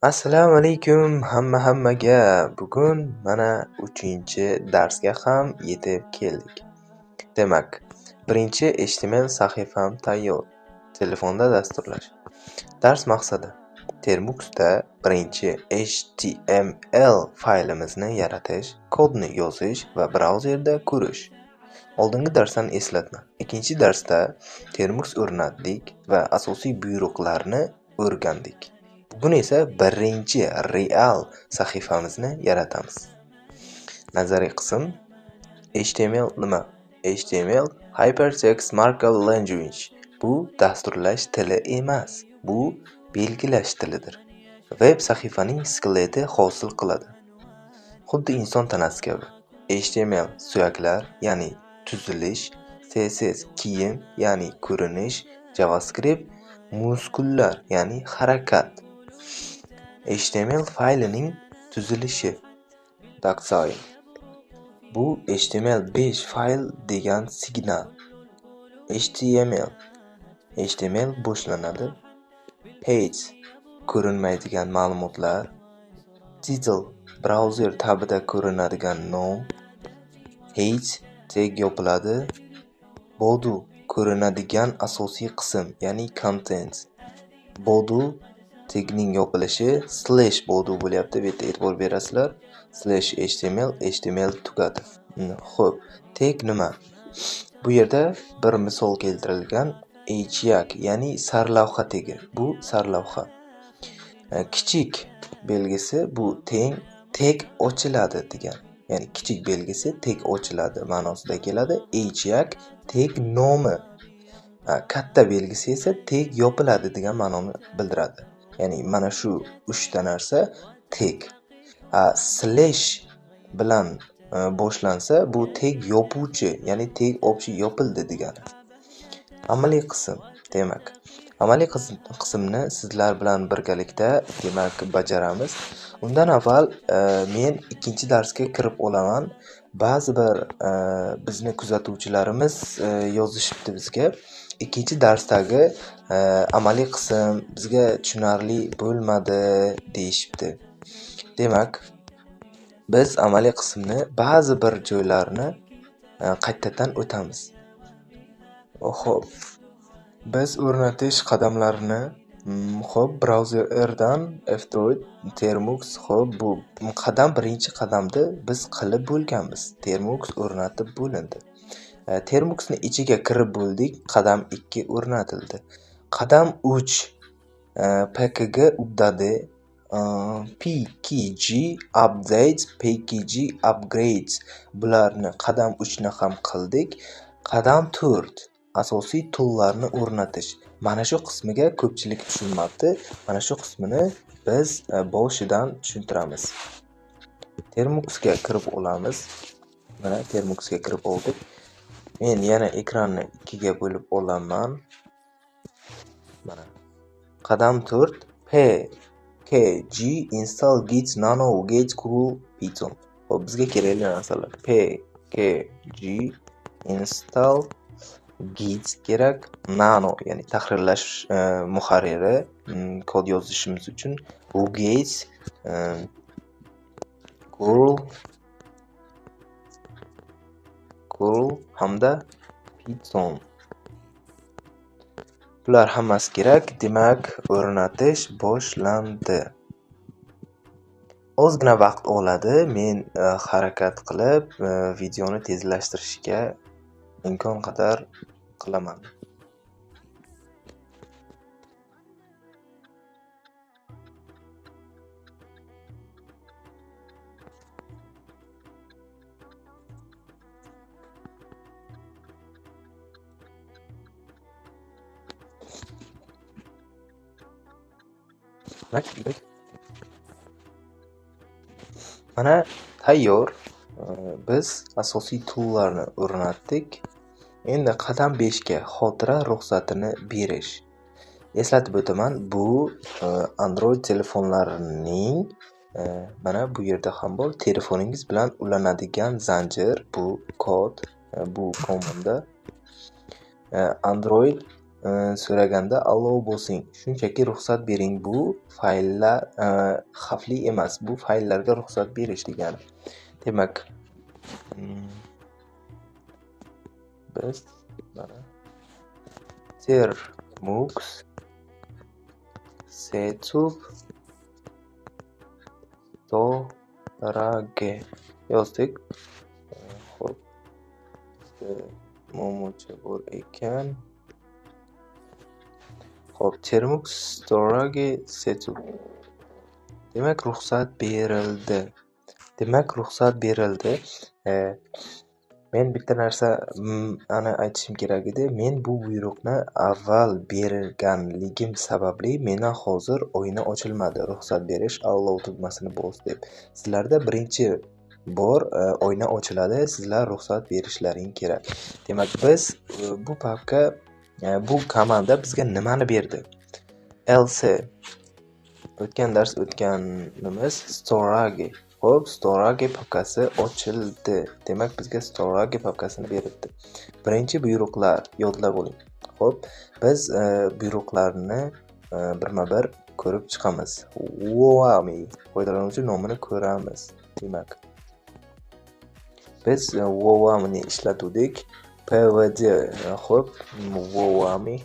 Assalomu alaykum hammaga. Bugun mana 3-darsga ham yetib keldik. Demak, birinchi HTML sahifam tayyor. Telefonda dasturlash. Dars maqsadi: Termuxda birinchi HTML faylimizni yaratish, kodni yozish va brauzerda ko'rish. Oldingi darsdan eslatma. 2-darsda Termux o'rnatdik va asosiy buyruqlarni o'rgandik. Bugun esa birinchi real sahifamizni yaratamiz. Nazariy qism. HTML nima? HTML Hypertext Markup Language. Bu dasturlash tili emas, bu belgilash tilidir. Web sahifaning skeleti hosil qiladi. Xuddi inson tanasi kabi. HTML suyaklar, ya'ni tuzilish, CSS kiyim, ya'ni ko'rinish, JavaScript muskullar, ya'ni harakat. HTML faylining tuzilishi. Doctype. Bu HTML5 fayl degan signal. HTML. HTML boshlanadi. H ko'rinmaydigan ma'lumotlar. Title brauzer tabida ko'rinadigan nom. H tag yopiladi. Body ko'rinadigan asosiy qism, ya'ni content. Body tagning yopilishi slash body bo'lyapti. Bu yerda e'tibor berasizlar. Slash HTML, HTML tugadi. Xo'p, tag nima? Bu yerda bir misol keltirilgan. H1, ya'ni sarlavha tagi. Bu sarlavha. Kichik belgisi bu teng tag ochiladi degan. Ya'ni kichik belgisi tag ochiladi ma'nosida keladi. H1 tag nomi. Katta belgisi esa tag yopiladi degan ma'noni bildiradi. Ya'ni mana shu 3 ta narsa tag. Slash bilan boshlansa bu tag yopuvchi, ya'ni tag obshi yopildi degani. Amaliy qism. Demak, amaliy qismni sizlar bilan birgalikda demak bajaramiz. Undan avval men 2-darsga kirib olaman. Ba'zi bir bizni kuzatuvchilarimiz yozishibdi bizga. 2-darsdagi amaliy qism bizga tushunarli bo'lmadi deyishibdi. Demak, biz amaliy qismni ba'zi bir joylarini qaytadan o'tamiz. Xo'p, biz o'rnatish qadamlarini xo'p, brauzerdan F-Droid, Termux, xo'p, bu qadam birinchi qadamda biz qilib bo'lganmiz. Termux o'rnatib bo'lindi. Termuxni ichiga kirib bo'ldik, qadam 2 o'rnatildi. Qadam 3 pkg update, pkg update, pkg upgrade. Bularni qadam 3 ni ham qildik. Qadam 4 asosiy toollarni o'rnatish. Mana shu qismiga ko'pchilik tushunmabdi. Mana shu qismini biz boshidan tushuntiramiz. Termuxga kirib olamiz. Mana Termuxga kirib oldik. Men yana ekranni 2 ga bo'lib olaman. Mana qadam 4 pkg install git nano git curl python. Xo'p, bizga kerakli narsalar pkg install git kerak, nano ya'ni tahrirlash muharriri kod yozishimiz uchun, git curl hamda python. Bular hammasi kerak. Demak, o'rnatish boshlandi. Ozgina vaqt oladi. Men harakat qilib videoni tezlashtirishga imkon qadar qilaman. Mana tayyor. Biz asosiy toollarni o'rnatdik. Endi qadam 5 ga xotira ruxsatini berish. Eslatib o'taman, bu Android telefonlarining mana bu yerda ham bor, telefoningiz bilan ulanadigan zanjir, bu kod, bu komanda. Android so'raganda allow bosing. Shunchaki ruxsat bering. Bu fayllar xavfli emas. Bu fayllarga ruxsat berish degani. Demak, biz mana termux setup storage yozdik. Xo'p, muammocha bor ekan. Xo'p, termux storage setup. Demak, ruxsat berildi. Demak, ruxsat berildi. Men bitta narsa ana aytishim kerak edi. Men bu buyruqni avval berganligim sababli mendan hozir oyna ochilmadi. Ruxsat berish allow tugmasini bos deb. Sizlarda birinchi bor oyna ochiladi. Sizlar ruxsat berishlaring kerak. Demak, biz bu papka, bu komanda bizga nimani berdi? Ls o'tgan dars o'tganimiz storage. Xo'p, storage papkasi ochildi. Demak, bizga storage papkasini beribdi. Birinchi buyruqlar yodlab oling. Xo'p, biz buyruqlarni birma-bir ko'rib chiqamiz. Whoami foydalanuvchi nomini ko'ramiz. Demak, biz Whoami ishlatuvdik. Pwd, xo'p, Whoami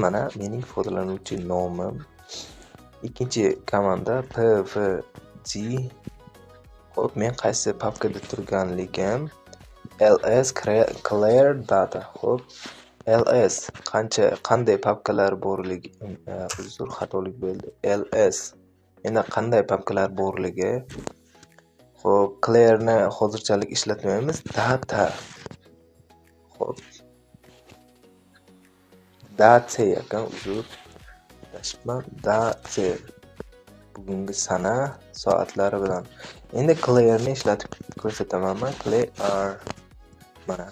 mana mening foydalanuvchi nomim. Ikkinchi komanda pwd. Xo'p, men qaysi papkada turganligim. Ls clear data. Xo'p, ls qancha qanday papkalar borligi, uzr, xatolik bo'ldi. Ls endi qanday papkalar borligi. Xo'p, clearni hozirchalik ishlatmaymiz. Data. Xo'p. Date ekan, uzr. Adashibman. Date. Bugungi sana soatlari bilan. Endi clearni ishlatib ko'rsatamanman. Clear. Mana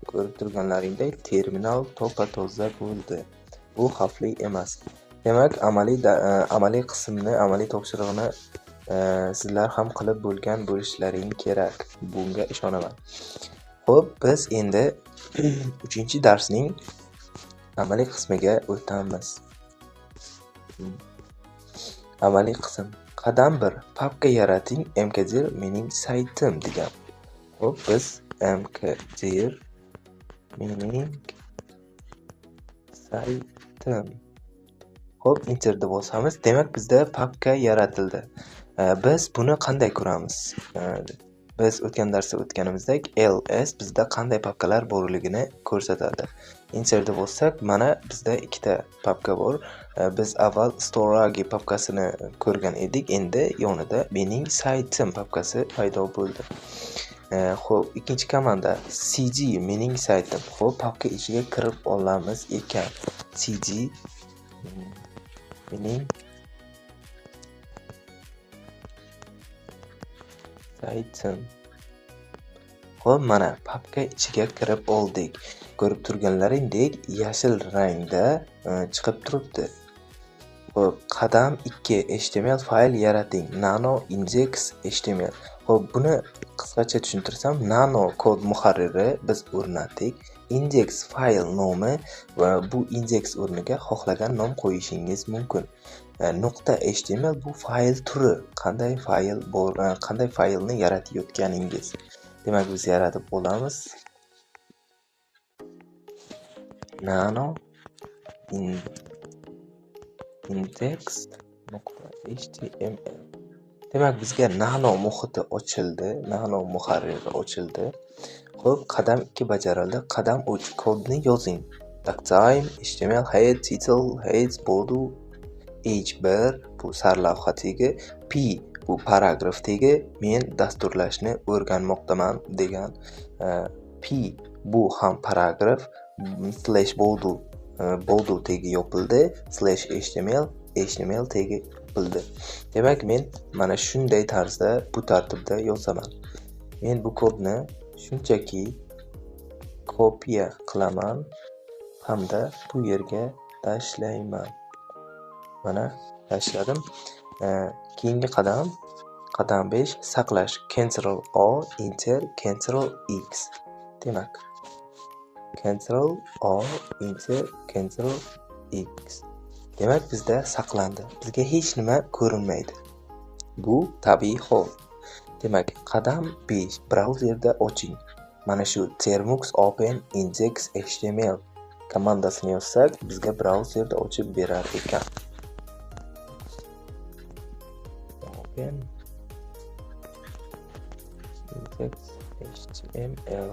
ko'rib turganlaringdek terminal topa-toza bo'ldi. Bu xavfli emas. Demak, amaliy qismni, amaliy topshirig'ini sizlar ham qilib bo'lgan bo'lishlaring kerak. Bunga ishonaman. Xo'p, biz endi 3-darsning amaliy qismiga o'tamiz. Amaliy qism. Qadam 1. Papka yarating. Mkdir mening saytim degan. Xo'p, biz mkdir mening saytim. Xo'p, enterni bosamiz. Demak, bizda papka yaratildi. Biz buni qanday ko'ramiz? Biz o'tgan darsda o'tganimizdek ls bizda qanday papkalar borligini ko'rsatadi. Enterni bossak, mana bizda ikkita papka bor. Biz avval storage papkasini ko'rgan edik. Endi yonida mening saytim papkasi paydo bo'ldi. Xo'p, ikkinchi komanda cd mening saytim. Xo'p, papka ichiga kirib olamiz ekan. Cd mening saytim. Xo'p, mana papka ichiga kirib oldik. Ko'rib turganlaringdek yashil rangda chiqib turibdi. Xo'p, qadam 2 HTML fayl yarating. Nano index HTML. Xo'p, buni qisqacha tushuntirsam, nano kod muharriri biz o'rnatdik. Index fayl nomi va bu index o'rniga xohlagan nom qo'yishingiz mumkin. Nuqta HTML bu fayl turi, qanday fayl bor, qanday faylni yaratayotganingiz. Demak, biz yaratib olamiz. Nano index.html. Demak, bizga nano muhiti ochildi, nano muharriri ochildi. Xo'p, qadam 2 bajarildi. Qadam 3 kodni yozing. Doctype, HTML, head, title, head, body, h1 bu sarlavha tegi, p bu paragraf tegi, men dasturlashni o'rganmoqdaman degan, p bu ham paragraf, slash body, body tegi yopildi, slash html, html tegi yopildi. Demak, men mana shunday tarzda bu tartibda yozaman. Men bu kodni shunchaki kopiya qilaman hamda bu yerga tashlayman. Mana tashladim. Keyingi qadam, qadam 5 saqlash. Ctrl O, Enter, Ctrl X. Demak, Ctrl O, Enter, Ctrl X. Demak, bizda saqlandi. Bizga hech nima ko'rinmaydi. Bu tabiiy hol. Demak, qadam 5, brauzerda oching. Mana shu Termux Open Index HTML komandasini yozsak, bizga brauzerda ochib berar ekan. Open Index HTML.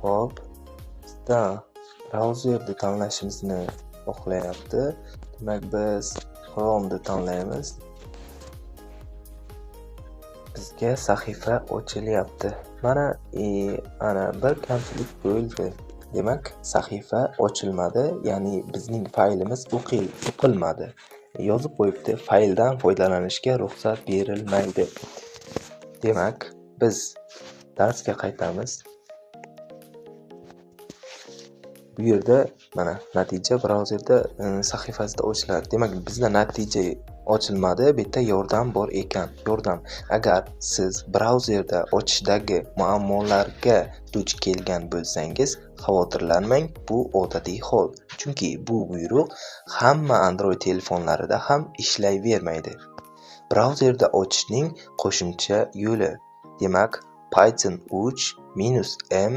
Xo'p, bizda brauzerni tanlashimizni xohlayapti. Demak, biz Chrome'ni tanlaymiz. Bizga sahifa ochilyapti. Mana ana bir kamchilik bo'ldi. Demak, sahifa ochilmadi, ya'ni bizning faylimiz o'qilmadi. Yozib qo'yibdi, fayldan foydalanishga ruxsat berilmaydi. Demak, biz darsga qaytamiz. Bu yerda mana natija brauzerda sahifasida ochiladi. Demak, bizda natija ochilmadi, bu yerda yordam bor ekan. Yordam. Agar siz brauzerda ochishdagi muammolarga duch kelgan bo'lsangiz, xavotirlanmang, bu odatiy hol. Chunki bu buyruq hamma Android telefonlarida ham ishlayvermaydi. Brauzerda ochishning qo'shimcha yo'li. Demak, Python 3 -m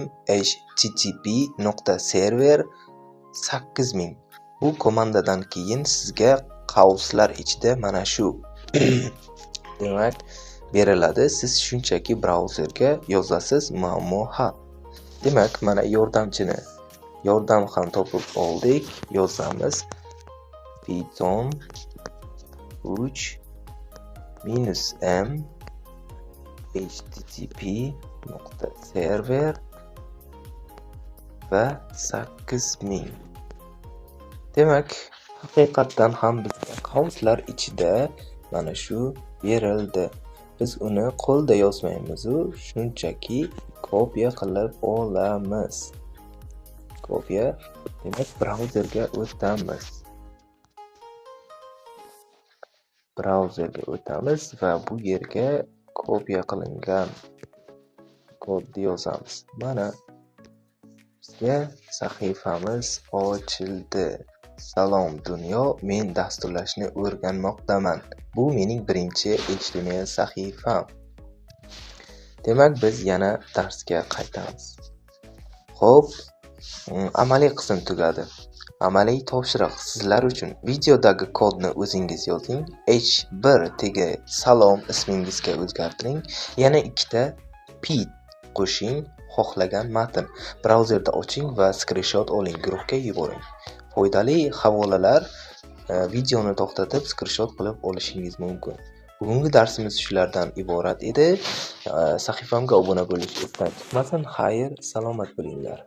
http.server 8000. Bu komandadan keyin sizga qavslar ichida mana shu demak beriladi. Siz shunchaki brauzerga yozasiz, muammo hal. Demak, mana yordamchini, yordam ham topib oldik, yozamiz. Python 3 -m http.server va 8000. Demak, haqiqatdan ham bizga qavslar ichida mana shu berildi. Biz uni qo'lda yozmaymiz-u, shunchaki kopiya qilib olamiz. Kopiya, demak, brauzerga o'tamiz. Brauzerga o'tamiz va bu yerga kopiya qilingan kodni yozamiz. Mana bizga sahifamiz ochildi. Salom dunyo, men dasturlashni o'rganmoqdaman. Bu mening birinchi HTML sahifam. Demak, biz yana darsga qaytamiz. Xo'p, amaliy qism tugadi. Amaliy topshiriq sizlar uchun. Videodagi kodni o'zingiz yozing. H1 tegi salom ismingizga o'zgartiring. Yana ikkita p qo'shing, xohlagan matn. Brauzerda oching va skrinshot oling, guruhga yuboring. Foydali havolalar, videoni to'xtatib skrinshot qilib olishingiz mumkin. Bugungi darsimiz shulardan iborat edi. Sahifamga obuna bo'lish esdan chiqmasin. Xayr, salomat bo'linglar.